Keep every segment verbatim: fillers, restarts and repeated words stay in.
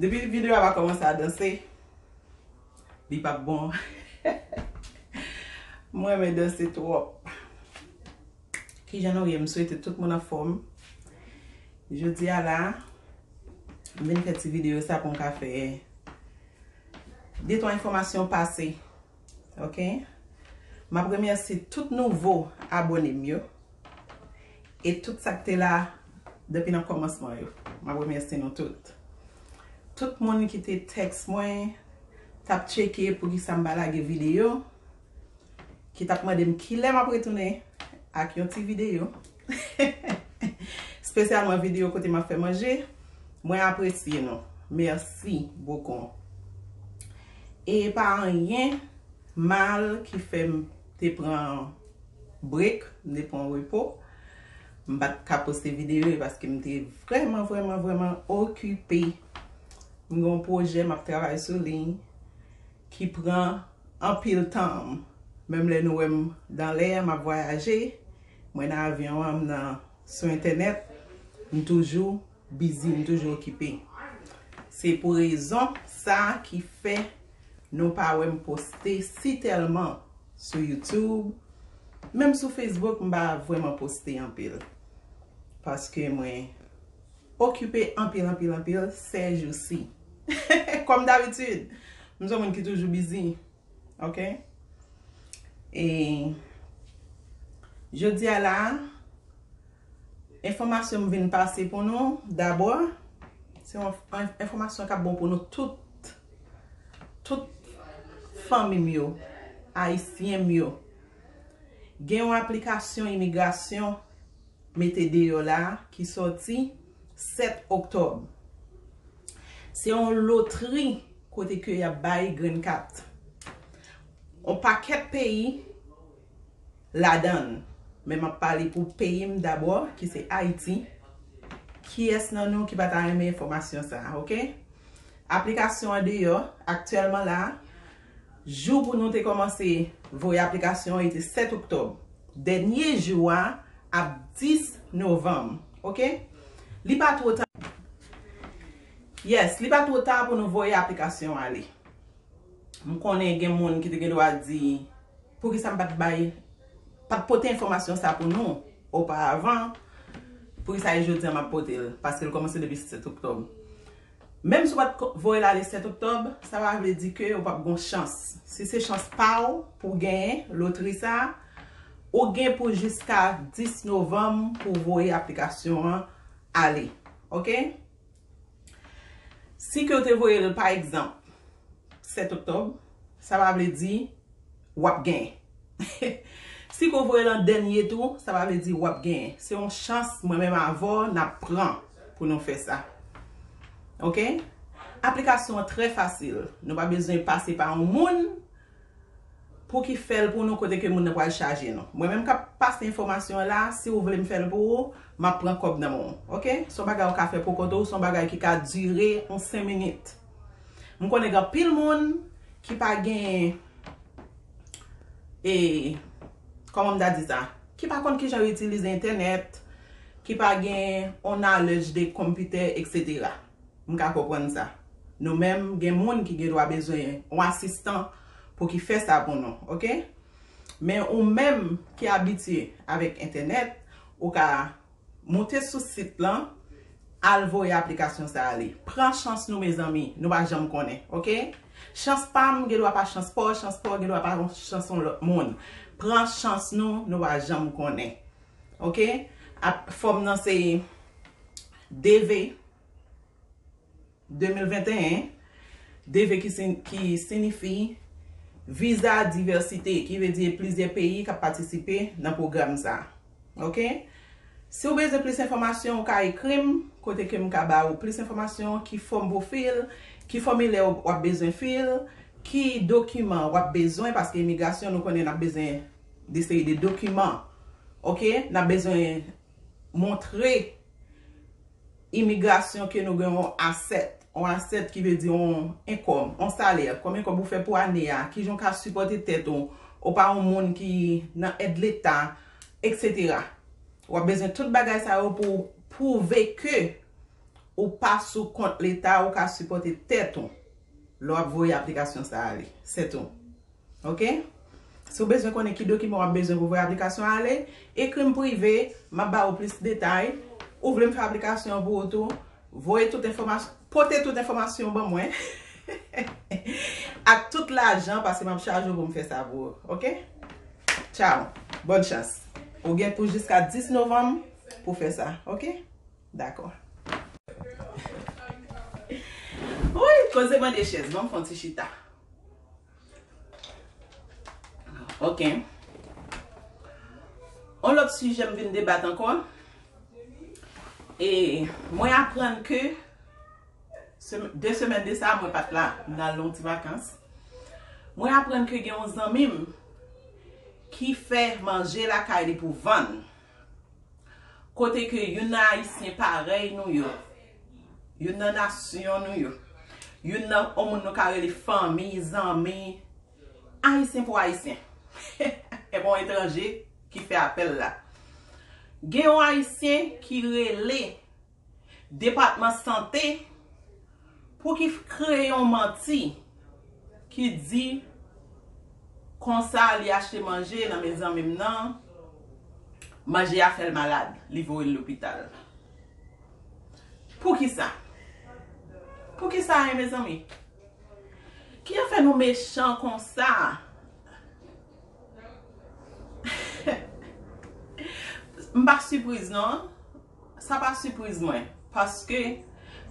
Depi videyo a pa kòmanse a danse, li p ap bon. Mwen renmen danse twòp. Kijan nou ye? M swete tout moun anfòm. Jodi a la, m vin fè ti videyo sa pou m ka fè de twa enfòmasyon pase. Ok? M ap remèsye tout nouvo abòne m yo e tout sa k te la depi nan kòmansman yo. M ap remèsye nou tout. Tout moun ki te tèks mwen, t ap tcheke poukisa m pa lage videyo, ki t ap mande m kilè m ap retounen ak yon ti videyo. Espesyalman videyo kote m ap fè manje. Mwen apresye nou. Mèsi bokou. E pa anyen mal ki fè m te pran break, m te pran repo. M pa t ka poste videyo yo paske m te vrèman, vrèman, vrèman okipe. M gen yon pwojè m ap travay sou li ki pran anpil tan m. Menm lè nou wè m dan lè a, m ap vwayaje, mwen nan avyon an, m nan sou entènèt, m toujou bizi, m toujou okipe. Se pou rezon sa ki fè nou pa wè m poste si tèlman sou YouTube. Menm sou Facebook, m pa vrèman poste anpil. Paske mwen okipe anpil, anpil, anpil, sè jou si. Kòm dabitid, m se yon moun ki toujou bizi. Ok? E jodi a la, enfòmasyon m vin pase pou nou, dabò, se yon enf-, enfòmasyon k ap bon pou nou tout, tout fanmi m yo, ayisyen m yo. Gen yon aplikasyon imigrasyon mete deyò la ki sòti sèt oktòb. Se yon lotri kote ke y ap bay green card. On pakèt peyi ladan l. Men m ap pale pou peyi m dabò, ki se Ayiti. Kiyès nan nou ki pa ta renmen enfòmasyon sa a, ok? Aplikasyon an deyò, aktyèlman la, jou pou nou te kòmanse voye aplikasyon an, e te sèt oktòb. Dènye jou a ap dis novanm, ok? Li pa twò ta. Yes, li pa twò ta pou nou voye aplikasyon ale. M konnen gen moun ki te gen dwa di, poukisa m pa t bay, pa t pote enfòmasyon sa pou nou oparavan, poukisa e jodi a m ap pote l, paske l kòmanse depi sèt oktòb. Menm si w pa t ko-, voye l ale sèt oktòb, sa pa vle di ke w p ap gon chans. Si se chans pa w pou w genyen lotri sa, ou gen pou jiska dis novanm pou w voye aplikasyon an ale. Ok? Si ke w te voye l, pa egzanp, sèt oktòb, sa pa vle di w ap genyen. Si ke w voye l an dènye tou, sa pa vle di w ap genyen. Se yon chans mwen menm avè w n ap pran pou nou fè sa. Ok? Aplikasyon an trè fasil. Nou pa bezwen pase pa yon moun pou ki fè l pou nou kote ke moun nan pral chaje nou. Mwen menm k ap pase enfòmasyon an la, si w vle m fè l pou ou, m ap pran kòb nan men w. Ok? Se yon bagay ou ka fè pou kont ou, se yon bagay ki ka dire yon senk minit. M konnen gen anpil moun ki pa gen, e, kòman m ta di sa? Ki pa konn kijan yo itilize entènèt, ki pa gen yon knowledge de konpitè, etsetera. M ka konprann sa. Nou menm, gen moun ki gen dwa bezwen yon asistan pou ki fè sa pou nou, ok? Men ou menm ki abitye avèk entènèt, ou ka moute sou sit lan, al voye aplikasyon sa ale. Pran chans nou, mezanmi, nou pa janm konnen, ok? Chans pa m gen dwa pa chans pa w, chans pa w gen dwa pa chans yon lòt moun. Pran chans nou, nou pa janm konnen. Ok? Ap, fòm nan se D V de mil venteyen, D V ki sin-, ki sinifi Viza Divèsite, ki vle di plizyè peyi k ap patisipe nan pwogram sa. Ok? Si w bezwen plis enfòmasyon, ou ka ekri m, kote ke m ka ba ou plis enfòmasyon, ki fòm pou w fil, ki fòmilè w ap bezwen fil, ki dokiman w ap bezwen, paske imigrasyon, nou konnen n ap bezwen de seri de dokiman. Ok? N ap bezwen montre imigrasyon ke nou gen yon asèt. Yon asèt ki vle di yon enkòm, yon salè. Konbyen kòb ou fè pou ane a? Kijan w ka sipòte tèt ou? Ou pa yon moun ki nan èd leta, etsetera. W ap bezwen tout bagay sa yo pou pwouve ke Ou pa sou kont leta, ou ka sipòte tèt ou lè w ap voye aplikasyon sa ale. Se tou. Oke? Si w bezwen konnen ki dokiman w ap bezwen pou voye aplikasyon ale, ekri m prive, m ap ba ou plis detay. Ou vle m fè aplikasyon pou ou tou, voye tout enfòmasyon, pote tout enfòmasyon ban mwen. Ak tout lajan, paske m ap chaje w pou m fè sa pou ou. Oke? Tchao. Bòn chans. Ou gen pou jiska dis novanm pou fè sa. Oke? Dakò. Wi, koze mande chèz. Ban m fè yon ti chita. Oke. Yon lòt sijè m vin debat ankò. E mwen aprann ke sem-, de semèn de sa, mwen pa t la, m t al nan yon ti vakans. Mwen aprann ke gen yon zanmi m ki fè manje lakay li pou vann. Kote ke youn nan Ayisyen parèy nou yo, youn nan nasyon nou yo, youn nan yon moun nou ka rele fanmi, zanmi, Ayisyen pou Ayisyen. E pa yon etranje ki fè apèl la. Gen yon Ayisyen ki rele Depatman Sante pou ki kreye yon manti ki di konsa li achte manje nan men zanmi m nan, manje a fè l malad, li voye l lopital. Poukisa? Poukisa, en, mezanmi? Ki afè nou mechan konsa? M pa sipriz non. Sa pa sipriz mwen, paske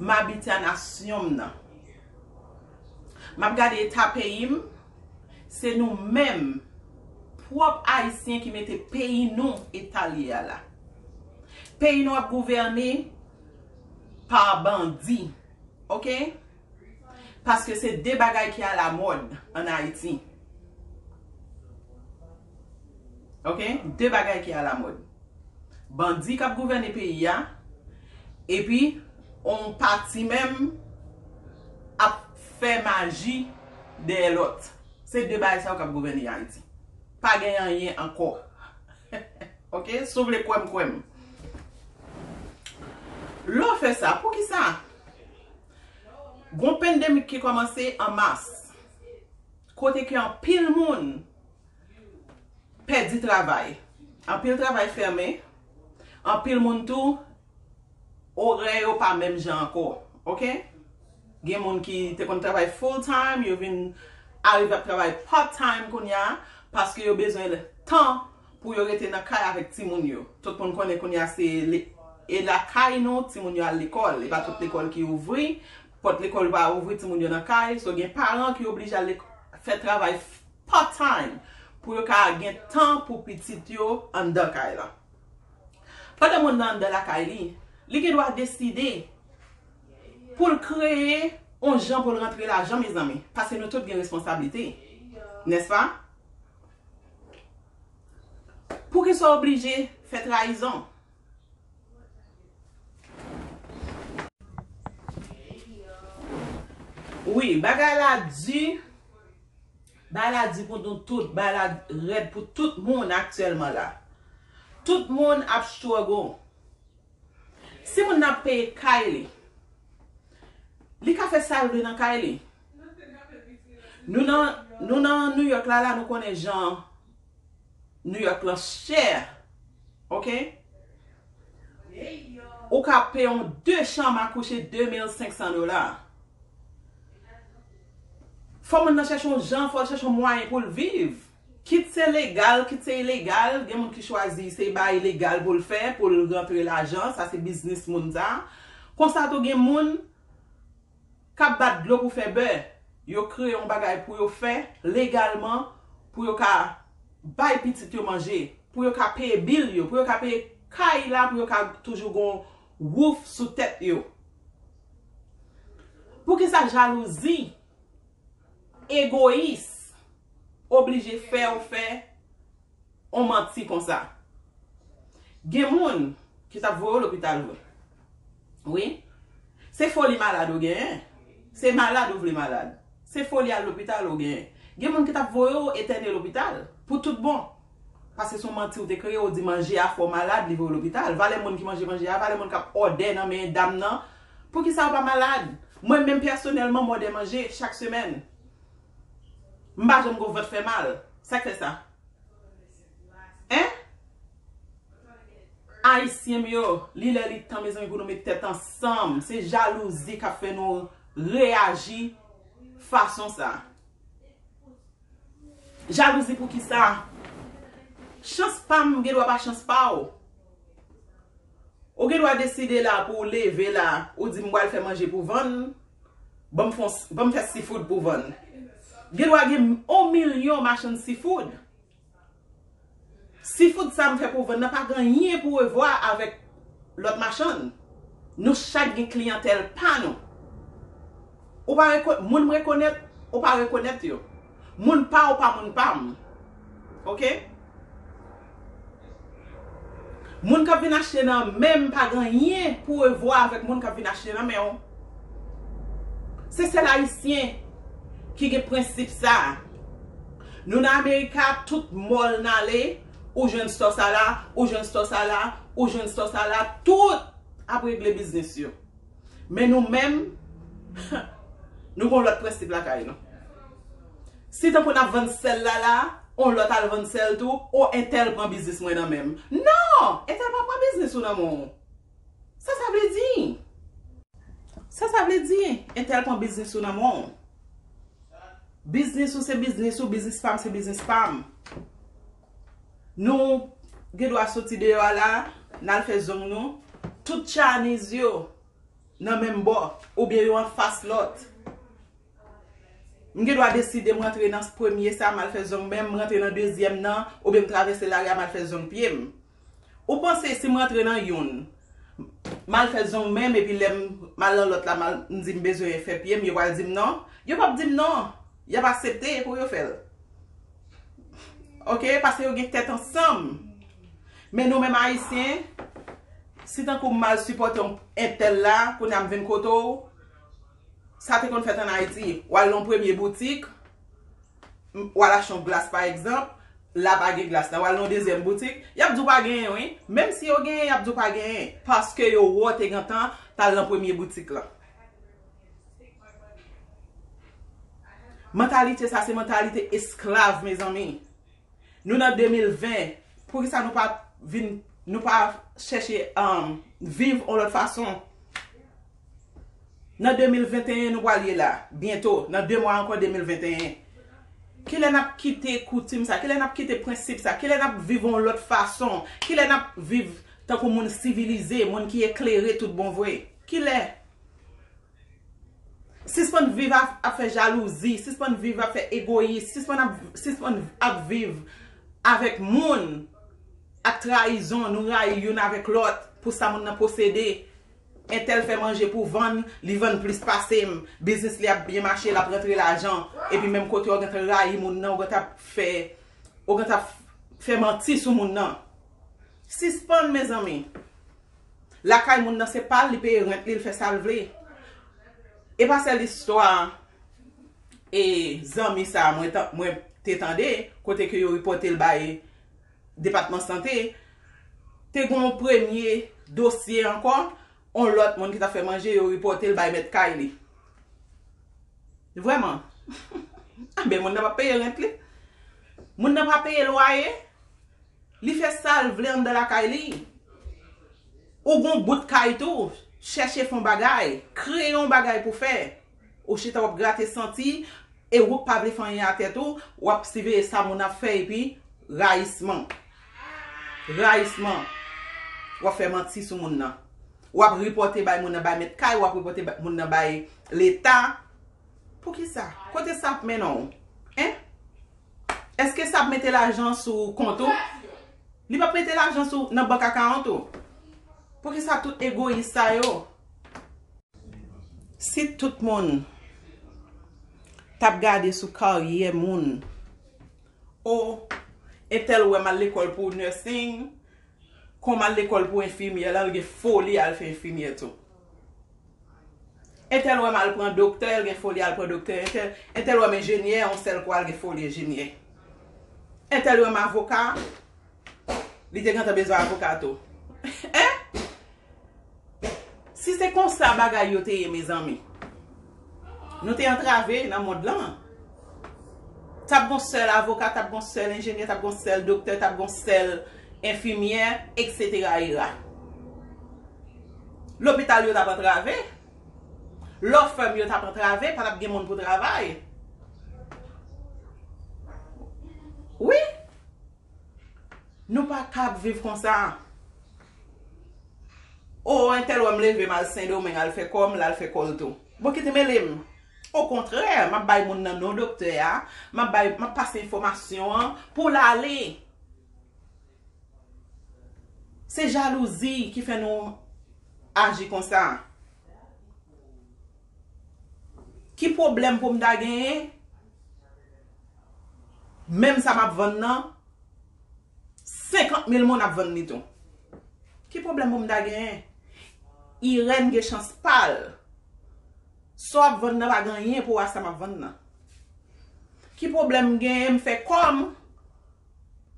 m abitye a nasyon m nan. M ap gade eta peyi m, se nou menm, pwòp Ayisyen ki mete peyi nou eta l ye a la. Peyi nou ap gouvène pa bandi, oke? Paske se de bagay ki alamòd ann Ayiti. Oke? De bagay ki alamòd. Bandi k ap gouvène peyi a, epi on pati menm ap fè maji dèyè lòt. Se de bagay sa yo k ap gouvène Ayiti. Pa gen anyen ankò. Oke? Si w vle kwè m, kwè m. Lè w fè sa, poukisa? Gon pandemik ki kòmanse an mas, kote ke anpil moun pèdi travay, anpil travay fèmen, anpil moun tou, orè yo pa menm jan ankò, oke? Gen moun ki te konn travay full time, yo vin arive ap travay part time kounye a, paske yo bezwen tan pou yo rete nan kay avèk timoun yo. Tout moun konnen kounye a se le-, e lakay nou, timoun yo al lekòl. E pa tout lekòl ki ouvri, pòt lekòl pa ouvri, timoun yo nan kay. So, gen paran ki oblije al lek-, fè travay f-, part time pou yo ka gen tan pou pitit yo anndan kay la. Pandan moun nan anndan lakay li, li gen dwa deside pou l kreye on jan pou l rantre lajan, mezanmi, paske nou tout gen responsablite, nèspa? Poukisa w oblije fè trayizon? Wi, bagay la di, bagay la di pou nou tout, bagay la rèd pou tout moun aktyèlman la. Tout moun ap struggle. Si moun nan ap peye kay li, li ka fè sa l vle nan kay li. Nou nan, nou nan New York la, la, nou konnen jan New York lan chè. Oke? Ou ka peye yon de chanm a kouche de mil senk san dola. Fò moun nan chèche yon jan, fò l chèche yon mwayen pou l viv. Kit se legal, kit se ilegal, gen moun ki chwazi se bagay legal pou l fè, pou l rantre lajan, sa se biznis moun sa. Konsa tou gen moun k ap bat dlo pou fè bè. Yo kreye yon bagay pou yo fè legalman, pou yo ka bay pitit yo manje, pou yo ka peye bil yo, pou yo ka peye kay la, pou yo ka toujou gon wouf sou tèt yo. Poukisa jalouzi, egoyis, oblije fè w fè on manti konsa? Gen moun ki t ap voye w lopital vre. Wi. Se foli malad ou genyen. Se malad ou vle malad. Se foli al lopital ou genyen. Gen moun ki t ap voye w etène lopital pou tout bon. Paske se yon manti ou te kreye, ou di manje a fè w malad, li voye w lopital. Valè moun ki manje manje a, valè moun k ap òdè nan men dam nan, Poukisa w pa malad? Mwen menm pèsonèlman m òdè manje chak semèn. M pa janm gon vant fè mal. Sa k fè sa? Hein? Ayisyen m yo, li lè li tan mezanmi pou nou met tèt ansanm. Se jalouzi k ap fè nou reyaji fason sa. Jalouzi poukisa? Chans pa m gen dwa pa chans pa w. Ou gen dwa deside la pou w leve la, ou di m pral fè manje pou vann, ban m fè, ban m fè seafood pou vann. Gen dwa gen yon milyon machann seafood. Seafood sa m fè pou vann nan pa gen anyen pou wè avèk lòt machann. Nou chak gen kliyantèl pa nou. Ou pa reko-, moun m rekonèt, ou pa rekonèt yo. Moun pa ou pa moun pa m. Oke? Moun k ap vin achte nan men m pa gen anyen pou wè avèk moun k ap vin achte nan men w. Se sèl Ayisyen ki gen prensip sa. Nou nan Amerika, tout mall n ale, ou jwenn store sa la, ou jwenn store sa la, ou jwenn store sa la, tout ap regle biznis yo. Men nou menm, nou gon lòt prensip lakay nou. Si tankou n ap vann sèl la la, on lòt al vann sèl tou, o entèl pran biznis mwen nan men m. Non! Entèl pa pran biznis ou nan men w. Sa sa vle di? Sa sa vle di? Entèl pran biznis ou nan men w. Biznis ou se biznis ou, biznis pa m se biznis pa m. Nou gen dwa soti deyò a la, n al fè zong nou. Tout Chinese yo nan menm bò, oubyen yo anfas lòt. M gen dwa deside m rantre nan premye sa, m al fè zong men m, m rantre nan dezyèm nan, oubyen m travèse lari a, m al fè zong pye m. Ou panse si m rantre nan youn, m al fè zong men m, epi lè m, m al nan lòt la, m al, m di m bezwen fè pye m, yo pral di m non? Yo p ap di m non. Y ap aksepte pou yo fè l. Oke? Paske yo gen tèt ansanm. Men nou menm Ayisyen, si tankou m al sipòte yon entèl la, kounye a m vin kote w, sa te konn fèt ann Ayiti. W al nan yon premye boutik, m, w al achte yon glas pa egzanp, la pa gen glas la. W al nan yon dezyèm boutik, y ap di w pa genyen, wi. Menm si yo genyen, y ap di w pa genyen. Paske yo wè w te gentan t al nan premye boutik la. Mantalite sa se mantalite esklav, mezanmi. Nou nan de mil ven, poukisa nou pa vin, nou pa chèche, um, viv yon lòt fason? Nan de mil venteyen nou pral ye la, byento, nan de mwa ankò de mil venteyen. Kilè n ap kite koutim sa? Kilè n ap kite prensip sa? Kilè n ap viv yon lòt fason? Kilè n ap viv tankou moun sivilize, moun ki eklere tout bon vre? Kilè? Sispann viv ap, ap fè jalouzi, sispann viv ap fè egoyis, sispann ap, sispann ap viv avèk moun, ak trayizon, nou rayi youn avèk lòt pou sa moun nan posede. Entèl fè manje pou vann, li vann plis pase m, biznis li ap byen mache, l ap rantre lajan, epi menm kote w gentan rayi moun nan, ou gentan ap fè, ou gentan ap fè manti sou moun nan. Sispann, mezanmi. Lakay moun nan se pa l, li peye rent li, l fè sa l vle. E pa sèl istwa, e, zanmi sa a mwen ta-, mwen te tande, kote ke yo ripòte l bay depatman sante, te gen yon premye dosye ankò, yon lòt moun ki t ap fè manje, yo ripòte l bay mèt kay li. Vrèman. Anben, moun nan pa peye rent li. Moun nan pa peye lwaye. Li fè sa l vle anndan lakay li. Ou gon bout kay tou, chèche fè yon bagay, kreye yon bagay pou fè. Ou chita w ap grate santi, e ou k pa vle fè anyen a tèt ou, w ap siveye sa moun ap fè epi rayisman. Rayisman. W ap fè manti sou moun nan. W ap ripòte bay moun nan bay mèt kay, w ap ripòte bay moun nan bay leta. Poukisa? Kote sa ap mennen w? Hein? Èske sa ap mete lajan sou kont ou? Li p ap mete lajan sou, nan bank account ou. Poukisa tout egoyis sa yo? Si tout moun t ap gade sou karyè moun, o, entèl wè m al lekòl pou nursing, kon m al lekòl pou enfimyè, la, l gen foli al fè enfimyè tou. Entèl wè m al pran doktè, l gen foli al pran doktè. Entèl, entèl wè m enjenyè, yon sèl kou al gen foli enjenyè. Entèl wè m avoka, li te gentan bezwen avoka tou. Hein? Si se konsa bagay yo te ye, mezanmi, nou te antrave nan mond lan. T ap gon sèl avoka, t ap gon sèl enjenyè, t ap gon sèl doktè, t ap gon sèl enfimyè, etsetera era. Lopital yo t ap antrave. Law firm yo t ap antrave, pa t ap gen moun pou travay. Wi. Nou pa kab viv konsa. O, entèl wè m leve m al Sendomeng al fè kò m, l al fè kò l tou. Bon, kite mele m. Okontrè, m ap bay moun nan non doktè a, m ap bay, m ap pase enfòmasyon an pou l ale. Se jalouzi ki fè nou aji konsa. Ki pwoblèm pou m ta genyen? Menm sa m ap vann nan, senkant mil moun ap vann li tou. Ki pwoblèm pou m ta genyen? Irène gen chans pa l. Sa w ap vann nan pa gen anyen pou wè sa m ap vann nan. Ki pwoblèm m genyen? M fè kò m.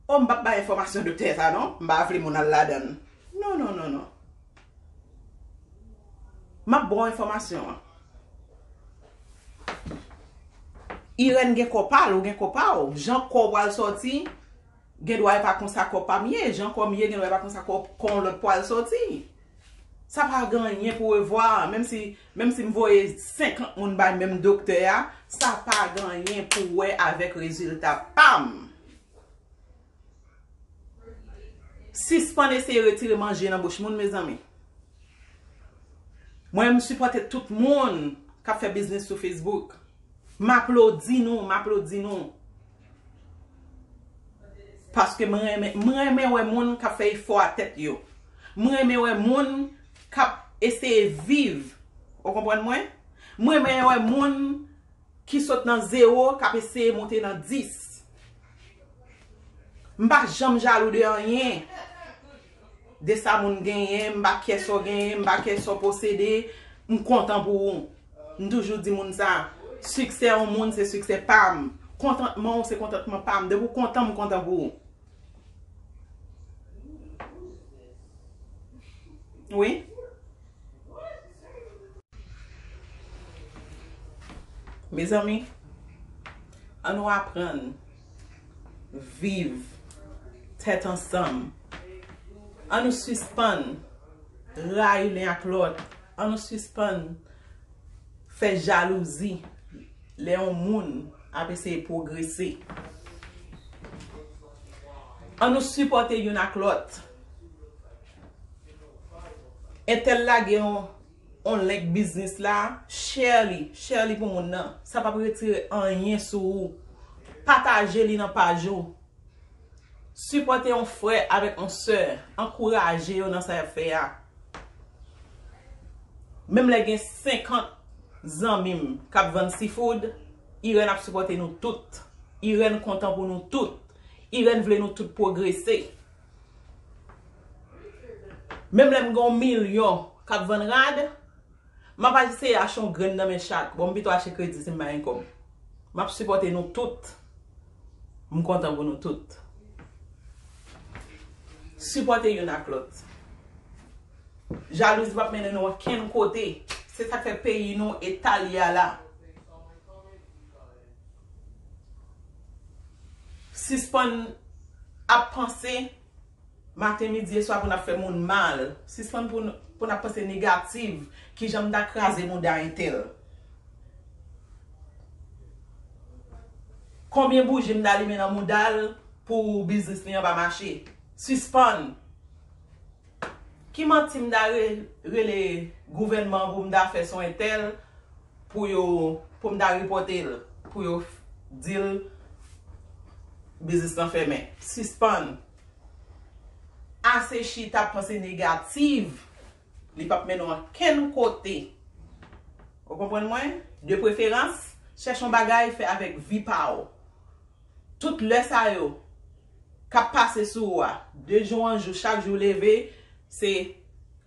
O, m p ap bay enfòmasyon doktè sa non. M pa vle moun al ladan l. Non, non, non, non. M ap ba w enfòmasyon an. Irène gen kò pa l, ou gen kò pa w. Jan kò w pral sòti, gen dwa e pa konsa kò pa m ye. Jan kò m ye, gen dwa e pa konsa kò, kò yon lòt pral sòti. Sa pa gen anyen pou revwa. Menm si, menm si m voye senkant moun bay menm doktè a, sa pa gen anyen pou wè avèk rezilta pa m. Sispann eseye retire manje nan bouch moun, mezanmi. Mwen, m sipòte tout moun k ap fè biznis sou Facebook. M aplodi nou, m aplodi nou. Paske mwen renmen, mwen renmen wè moun k ap fè efò a tèt yo. Mwen renmen wè moun k ap eseye viv. Ou konprann mwen? Mwen renmen wè moun ki sot nan zewo, k ap eseye monte nan dis. M pa janm jalou de anyen. De sa moun genyen, m pa kè sa w genyen, m pa kè sa w posede, m kontan pou ou. M toujou di moun sa, siksè yon moun se siksè pa m. Kontantman w se kontantman pa m. Depi w kontan, m kontan pou ou. Wi. Mezanmi, ann nou aprann viv tèt ansanm. Ann nou sispann rayi len ak lòt. Ann nou sispann fè jalouzi lè yon moun ap eseye pwogrese. Ann nou sipòte youn ak lòt. Entèl lage yon, yon link biznis la, share li, share li pou moun nan. Sa p ap retire anyen sou ou. Pataje li nan paj ou. Sipòte yon frè avèk yon sè. Ankouraje yo nan sa y ap fè a. Menm lè gen senkant zanmi m k ap vann seafood, Irène ap sipòte nou tout. Irène kontan pou nou tout. Irène vle nou tout pwogrese. Menm lè m gen yon milyon k ap vann rad, m ap eseye achte yon grenn nan men chak. Bon, m pito achte kredi si m pa gen kòb. M ap sipòte nou tout. M kontan pou nou tout. Sipòte youn ak lòt. Jalouzi p ap mennen nou okenn kote. Se sa k fè peyi nou eta l ye a la. Sispann ap panse maten, midi e swa pou n ap fè moun mal. Sispann pou n, pou n ap panse negatif. Kijan m ta kraze mouda entèl? Konbyen bouji m ta limen nan mouda l pou biznis li an pa mache? Sispann! Ki manti m ta re-, rele gouvènman an pou m ta fè sou entèl pou yo, pou m ta repòte l, pou yo f-, di l biznis lan fèmen? Sispann! Ase chita panse negatif, li p ap mennen w okenn kote. Ou konprann mwen? De preferans, chèche yon bagay fè avèk vi pa w. Tout lè sa yo k ap pase sou ou a, de jou an jou, chak jou leve, se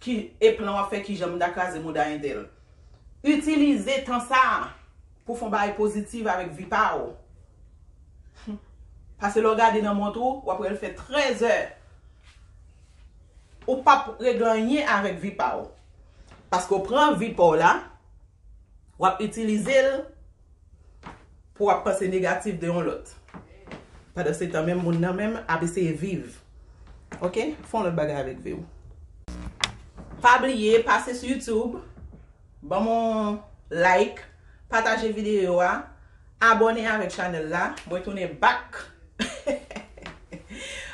ki, e plan w ap fè kijan m ta kraze mouda entèl. Itilize tan sa a pou fè yon bagay pozitif avèk vi pa w. Paske lè w gade nan mont ou, w ap wè l fè trèzè. Ou p ap regle anyen avèk vi pa w. Paske w pran vi pa w la, w ap itilize l pou w ap panse negatif de yon lòt. Pandansetan, menm moun nan menm ap eseye viv. Oke? Fè yon lòt bagay avèk vi w. Pa bliye, pase sou YouTube, ban m yon like, pataje videyo a, abòne avèk chanèl la. Mwen tounen back.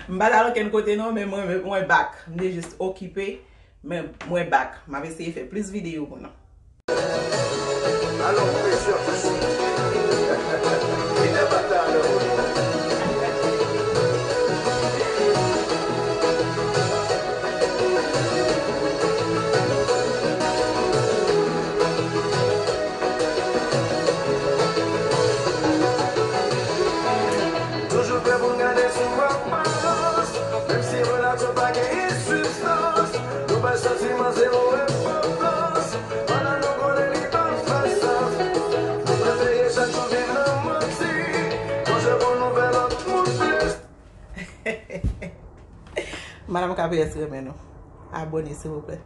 M pa t al okenn kote non, men mwen, mwen back. M te jis okipe, men mwen back. M ap eseye fè plis videyo pou nou. Alò, presyon. Li te pa talè, wi. Toujou prè pou n gade sou aparans. Menm si relasyon pa genyen sibstans, nou bay santiman zewo enpòtans. Pandan nou konnen li pa fè sans, nou prefere chak jou viv nan manti. Konje pou nou fè lòt moun plis. Madam K P S renmen nou. Abòne, silvouplè.